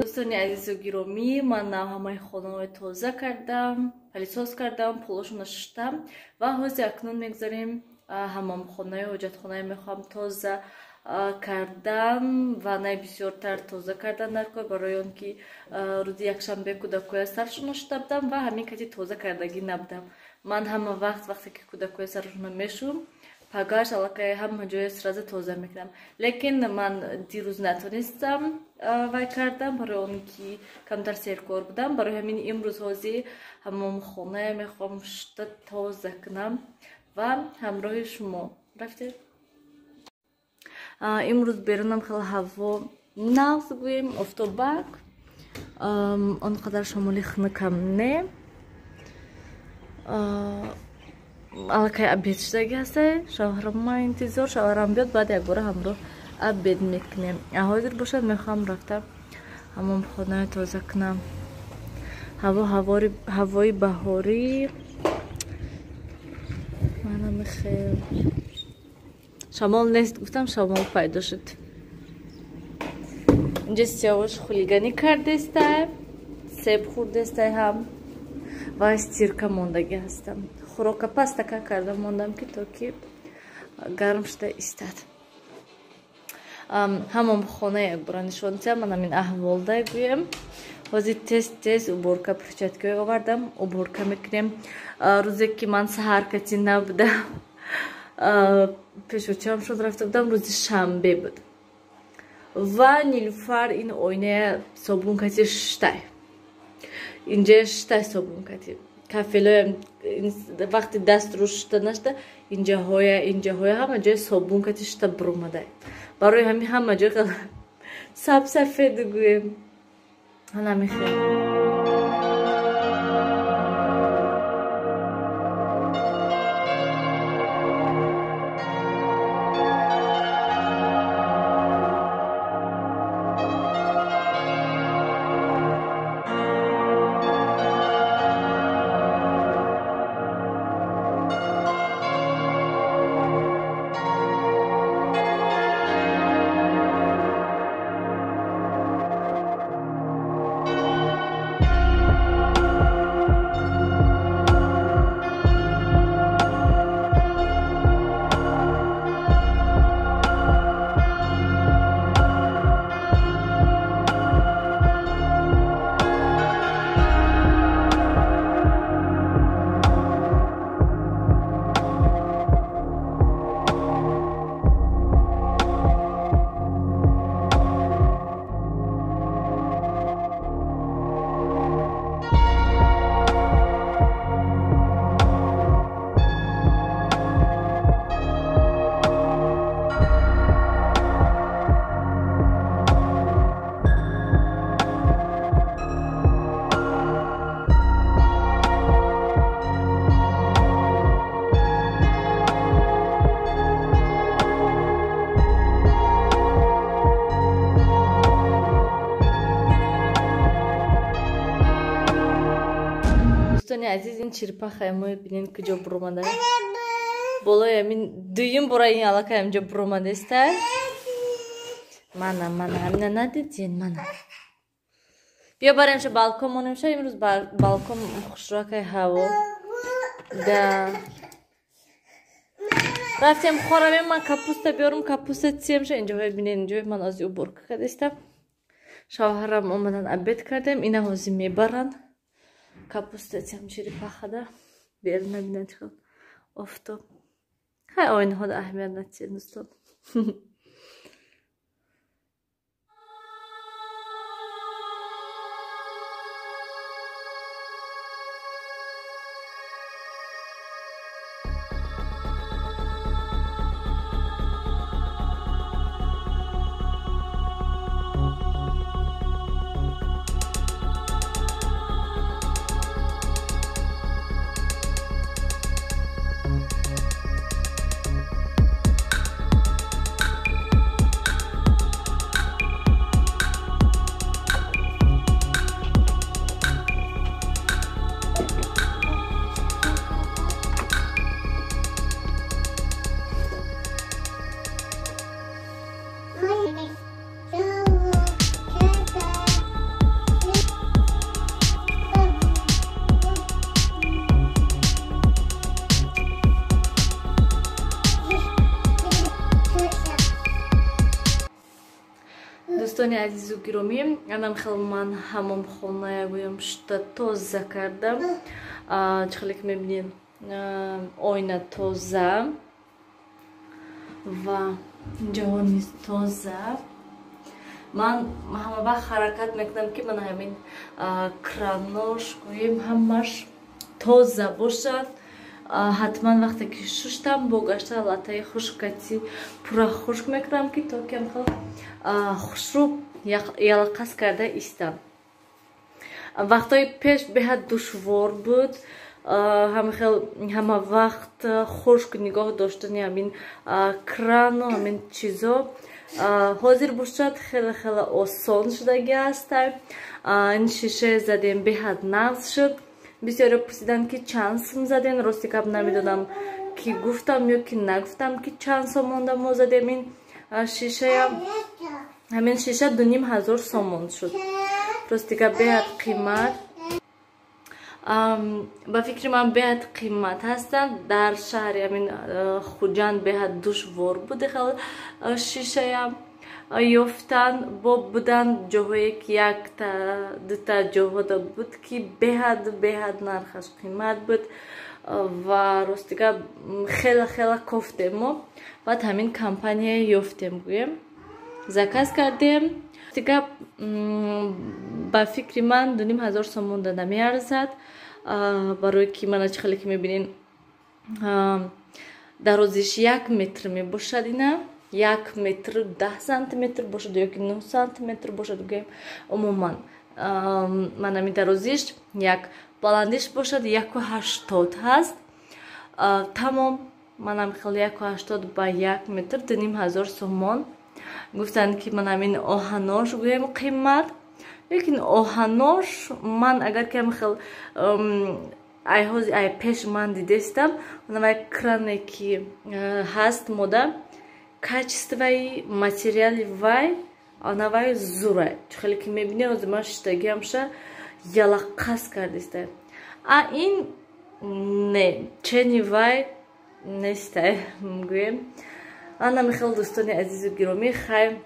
Дӯстони азизу гиромӣ, ман нав ҳамаи хонаҳои тоза кардам, пылесос кардам, полошона шуштам ва ҳозир акнун мегузарем ҳамомхонаи ҳоҷатхонае мехоҳам тоза кардан, ваннаи бисёртар тоза кардан дар кор, барои он ки рӯзи якшанбе кӯдакоя саршона шуда будам ва ҳамин кати тоза кардагӣ набудам. Ман ҳама вақт вақте ки кӯдакоя саршона мешум, пагаш аллакай ҳама ҷоя сразу тоза мекунам. Лекин ман дирӯз натонистам вай кардам, барои он ки камтар серкор будам. Барои ҳамин имрӯз ҳозир ҳамомхонае мехоҳам шута тоза кунам ва ҳамроҳи шумо рафтем. Имрӯз берунам хеле ҳаво нағз гӯем, офтобак, он қадар шамоли хунукам не. Аллакай обед шудаги ҳастай, шавҳарам ма интизор, шавҳарам биёд, баъд якбора ҳамроҳ обед мекунем. Ҳозир бошад мехоҳам рафта ҳамомхонаро тоза кунам. Ҳаво ҳавои баҳорӣ, манам хел шамол нест, гуфтам шамол пайдо шуд. Инҷа Сиёвуш хулиганӣ кардестай, себ хӯрдестай ҳам ва стирка мондагӣ ҳастам. Хӯрока пастака карда мондам ки то ки гарм шуда истад. Ҳамомхона якбора нишон диҳам, ман ҳамин аҳволда гӯем. Ҳозир тез тез уборка перчаткаҳое овардам, уборка мекунем. Рӯзе ки ман саҳар кати набудам, пешочам шуд рафта будам, рӯзи шанбе буд. Ва Нилуфар ин оиная собун кати шуштай. Инҷа шуштай собун кати. Кафелоям вақти даст рӯ шушта нашта, инҷаҳоя, инҷаҳоя ҳама ҷоя собун кати шушта буромадай. Барои ҳамин ҳама ҷой сабсафед гӯем. Ҳана мехел. Дӯстони азиз, ин черепахае мо бинед куҷо буромада. Болои ҳамин дуюм бора ин аллакай ҳаминҷо буромадаста. Мана, мана, ҳамина надидин, мана. Биё баремша балкон монемша, имрӯз балкон хушрӯакай ҳаво. Да. Рафтем хоравем, ман капуста биёрам, капуста тиемша. Инҷоҳое бинед, инҷои ман ози уборка кардеста. Шавҳарам омадан обед кардем, ина ҳозир мебаранд. Капуста тиям черепахада. Берун набинад чӣ хел офтоб. Хай оинаҳода аҳамият натиҳед дӯстон. Дӯстони азизу гиромӣ, анам хел ман ҳамомхоная гӯям шута тоза кардам. Чӣ хеле ки мебинед, оина тоза ва инҷоҳо низ тоза. Ман ҳама вақт ҳаракат мекунам, ки ман ҳамин кранош гӯем ҳамаш тоза бошад. Ҳатман вақте ки шуштам, бо гашта латтаи хушкати пурра хушк мекунам, ки то ки хел хушрӯ ялақас карда истам. Вақтҳои пеш беҳад душвор буд ҳамахел ҳама вақт хушк нигоҳ доштани ҳамин крану ҳамин чизо. Ҳозир бошад, хеле хеле осон шудаги ҳастай. Ин шиша задем, беҳад нағз шуд. Бисёре пурсиданд, ки чанд сум задем. Рости гап, намедонам, ки гуфтам ё ки нагуфтам, ки чанд сомонда мо задем ин шишая. Ҳамин шиша 2500 сомон шуд. Рости гап, беҳад қимат. Ба фикри ман, беҳад қимат ҳастанд. Дар шаҳри ҳамин Хуҷанд беҳад душвор буд хел шишая ёфтан. Бо буданд ҷоҳое, ки якта дута ҷоҳода буд, ки беҳад беҳад нархаш қимат буд. Ва рости гап, хеле хеле кофтем мо, баъд ҳамин компания ёфтем, гӯем, заказ кардем. Рости гап, ба фикри ман, 2500 сомон да намеарзад, барои ки мана чӣ хеле ки мебинен, дарозиш 1 метр мебошад. Ина 1 метру 10 сантиметр бошад ёки 9 сантиметр бошад, гӯем. Умуман, манами дарозиш як, баландиш бошад 1,80 ҳаст. Тамом, манам хел 1,80 ба 1 метр, 2500 сомон. Гуфтанд, ки ман ҳамин оҳанош гӯем қимат, лекин оҳанош ман агар ки хел ай ҳози ай пеш ман дидестам, вай кране ки ҳаст мода, качествои материали вай анавай зурай. Чӣ хеле ки мебинӣ, ҳозир ман шиштагиамша ялаққас кардиста. А ин не, чени вай нестай, гӯем. Ана михел, дӯстони азизу гиромӣ, хай,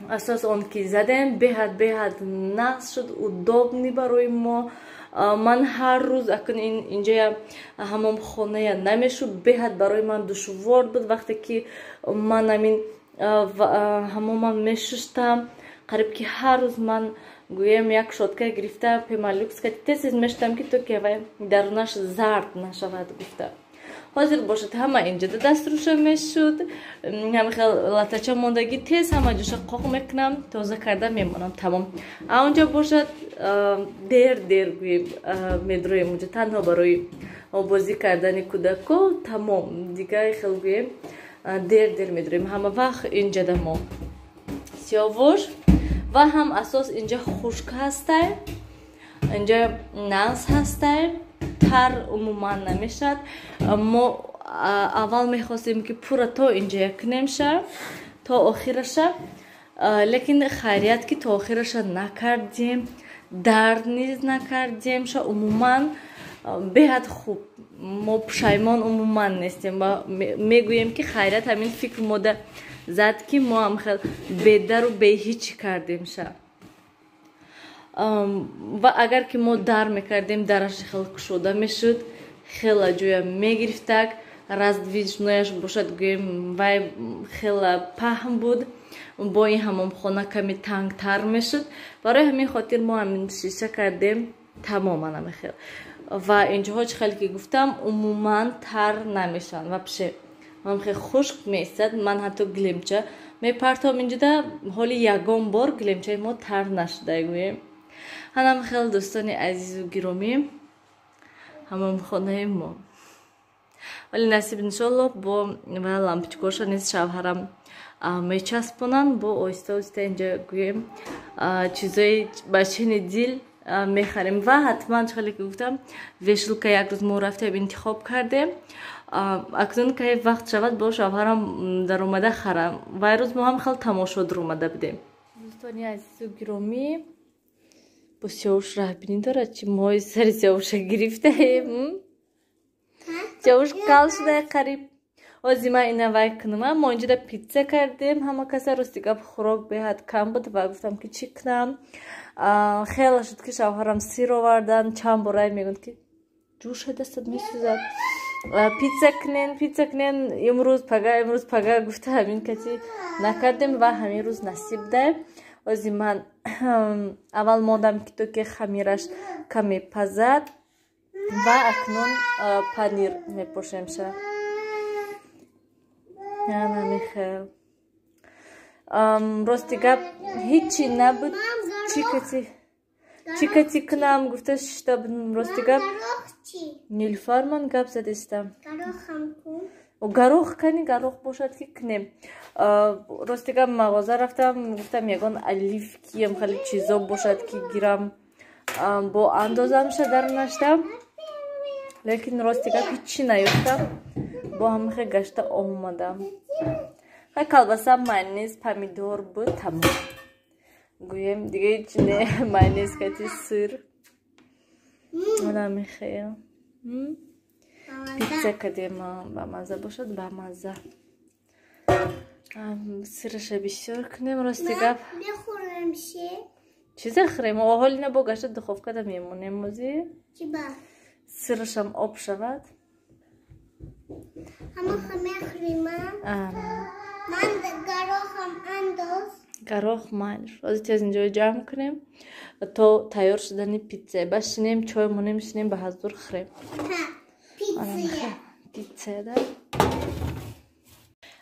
асос он ки задем, беҳад беҳад нағз шуд, удобный барои мо. Ман ҳар рӯз акун инҷоя ҳамомхоная намешуд, беҳад барои ман душвор буд. Вақте ки ман амин ҳамомам мешуштам, қариб ки ҳар рӯз ман гӯем як щётка гирифта, Пемолюкс тез тез мештам, ки то ки вай дарунаш зард нашавад гуфта. Ҳозир бошад, ҳама инҷода даструша мешуд, ҳамихел латача мондагӣ, тез ҳама ҷоша қоқ мекунам, тоза карда мемонам, тамом. А онҷо бошад, дер дер гӯем медроем онҷо, танҳо барои бозӣ кардани кӯдако, тамом. Дигар хел гӯем дер дер медроем. Ҳама вақт инҷада мо Сиёвуш ва ҳам асос инҷа хушк ҳастай, инҷа нағз ҳастай, тар умуман намешавад. Мо аввал мехостем, ки пурра то инҷа кунемша, то охираша, лекин хайрият, ки то охираша накардем, дард низ накардемша. Умуман, беҳад хуб, мо пушаймон умуман нестем ва мегӯем, ки хайрият ҳамин фикр мода зад, ки мо ҳам хел бедару беҳичи кардемша. Ва агар ки мо дар мекардем, дараш хел кушода мешуд, хела ҷоя мегирифтак. Раздвижнояш бошад, гӯем, вай хела паҳн буд, бо ин ҳамомхона каме тангтар мешуд. Барои ҳамин хотир мо ҳамин шиша кардем, тамоман ҳамихел. Ва инҷоҳо, чӣ хеле ки гуфтам, умуман тар намешаванд, вообще хеле хушк меистад. Ман ҳатто гилемча мепартом инҷода, ҳоли ягон бор гилемчаи мо тар нашуда, гӯем. Ҳанам хел, дӯстони азизу гиромӣ, ҳамомхонаи мо. Вале насиб, иншолло, бо лампочкоша низ шавҳарам мечаспонанд, бо оҳиста оҳиста инҷа гӯем чизои бачини дил мехарем. Ва ҳатман, чӣ хеле ки гуфтам, вешалка як рӯз мо рафтем, интихоб кардем. Акнун кай вақт шавад, бо шавҳарам даромада харам. Вай рӯз мо ҳам хел тамошо даромада будем. Дӯстони азизу гиромӣ, бо Сиёвуш раҳбинӣ дорад, чи мои сари Сиёвуша гирифтаем. Сиёвуш кал шуда қариб. Ҳозир ман ина вай кунам. Мо инҷода питса кардем. Ҳама каса рости гап хӯрок беҳад кам буд ва гуфтам ки чӣ кунам. Хеле шуд ки шавҳарам сир овардан. Чанд борай мегӯянд ки ҷӯша дастат месӯзад. Питса кунен, питса кунен, имрӯз пага, имрӯз пага гуфта ҳамин кати накардем ва ҳамин рӯз насиб дай. Ҳозир ман аввал мондам ки то ки хамираш каме пазад ва акнун панир мепошемша. Михел. Рости гап ҳичи набуд, чӣ кати кунам гуфта шишта будам. Рости гап Нилфар ман гап задистам. Гарох кани гарох бошад ки кунем. Рости гап мағоза рафтам, гуфтам ягон оливкиам хеле чизо бошад ки гирам бо андозамша даронаштам. Лекин рости гап ҳичи наёфтам. Бо ҳамихе гашта омадам. Хай колбаса, майонез, помидор буд, тамом. Гӯем дига ҳеч не, майонез кати сыр. Михел. Питса кадем ба мазза бошад, ба мазза. Сыраша бисёр кунем, рости гап. Чизе хӯрем? Ҳоли на бо гашта духовкада мемонем ози. Сырашам об шавад. Гарох майнш. Ҳозир тез инҷо ҷамъ кунем то тайёр шудани питса. Баъд шинем, чой монем, шинем ба ҳазур хӯрем. Питса да.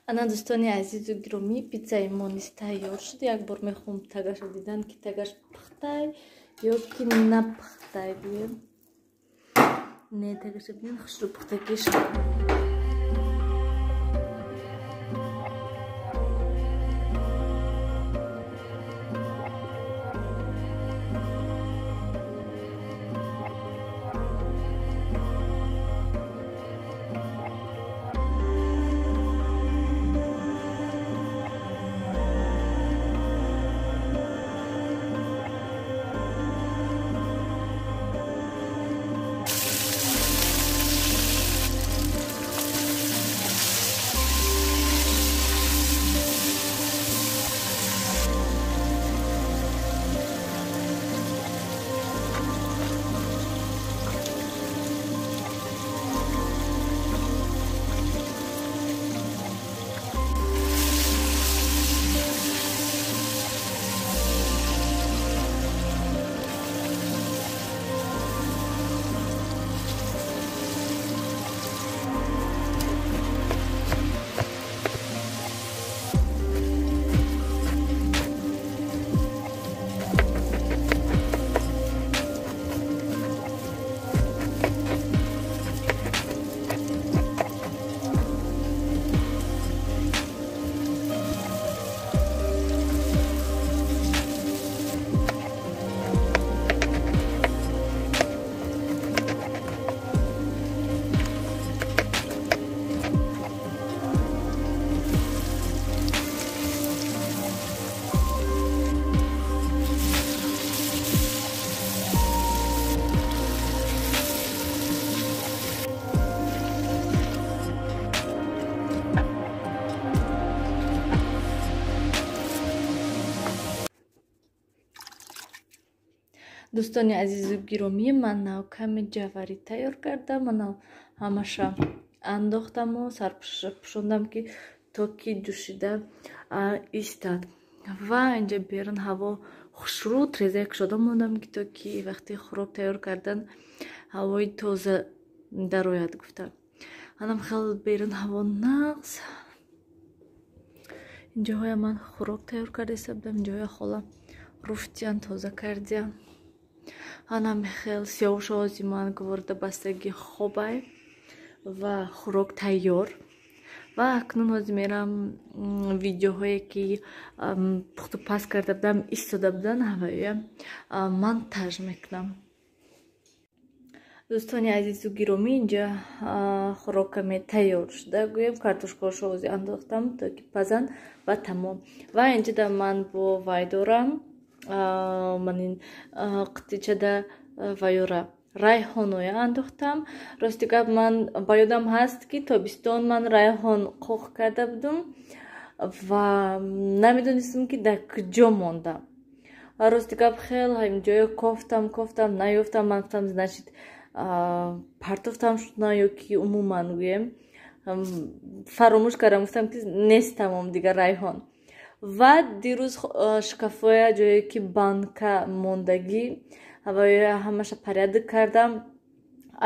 Ана дӯстони азизу гиромӣ, питсаи мо низ тайёр шуд. Як бор мехоҳам тагаша дидан ки тагаш пухтай ё ки напухтай биём. Не, тагаша бинем, хушрӯ пухтагӣ шуд. Дӯстони азизу гиромӣ, ман нав каме ҷаварӣ тайёр кардам. Ман нав ҳамаша андохтаму сарпӯшаша пӯшондам ки то ки ҷӯшида истад. Ва инҷа берун ҳаво хушрӯ, треза кушода мондам ки то ки вақти хӯрок тайёр кардан ҳавои тоза дарояд гуфта. Анам хел берун ҳаво нағз. Инҷоҳоя ман хӯрок тайёр карда истода будам, инҷоҳоя хола руфтиян, тоза кардиян. Анам хел сиёвшози ман гуворда бастаги хобай ва хӯрок тайёр. Ва акнун ҳозир мерам видеоҳое ки пухту паз карда будам, истода будан, ҳавоя монтаж мекунам. Дӯстони азизу гиромӣ, инҷа хӯрокаме тайёр шуда, гӯем картошкаҳошо ҳозир андохтам то ки пазанд ва тамом. Ва инҷа ман бо вай дорам, ман ин қитичада вайора Райҳоноя андохтам. Рости гап, ман ба ёдам ҳаст, ки тобистон ман райҳон қоқ карда будум ва намедонистам, ки дар куҷо мондам. Рости гап, хел ҷоё кофтам, кофтам, наёфтам. Ман гуфтам, значит, партофтам шудна ё ки умуман гӯем, фаромӯш кардам. Гуфтам, ки нест, тамом, дигар райҳон. Ва дирӯз шкафоя, ҷое ки банка мондагӣ, ҳамаша порядок кардам.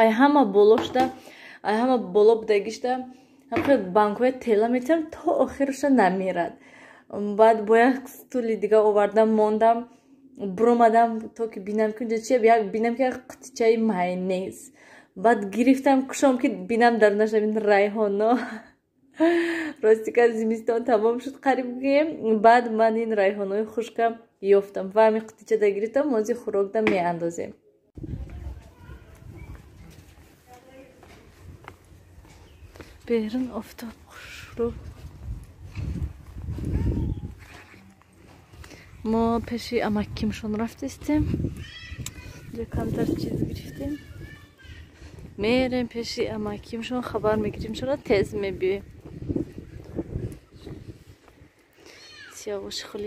Ай ҳама боло шуда, ай ҳама боло будагишта банкҳоя тела метиҳам, то охироша намерад. Баъд бо як стули дига овардам, мондам, буромадам, то ки бинам, ки унҷа чи. Як бинам, ки як қутичаи майонез. Баъд гирифтам, кушом, ки бинам, дарунаш ин райҳоно. Рости ка, зимистон тамом шуд қариб гӯем, баъд ман ин райҳонои хушка ёфтам ва ҳамин қутичада гирифтам. Ҳозир хӯрокда меандозем. Берун офтоб хушрӯ. Мо пеши амаккимшон рафтистем, ҷо камтар чиз гирифтем. Мерем пеши амаккимшон, хабар мегирим, шона тез мебиёем. Сиёвуши хули.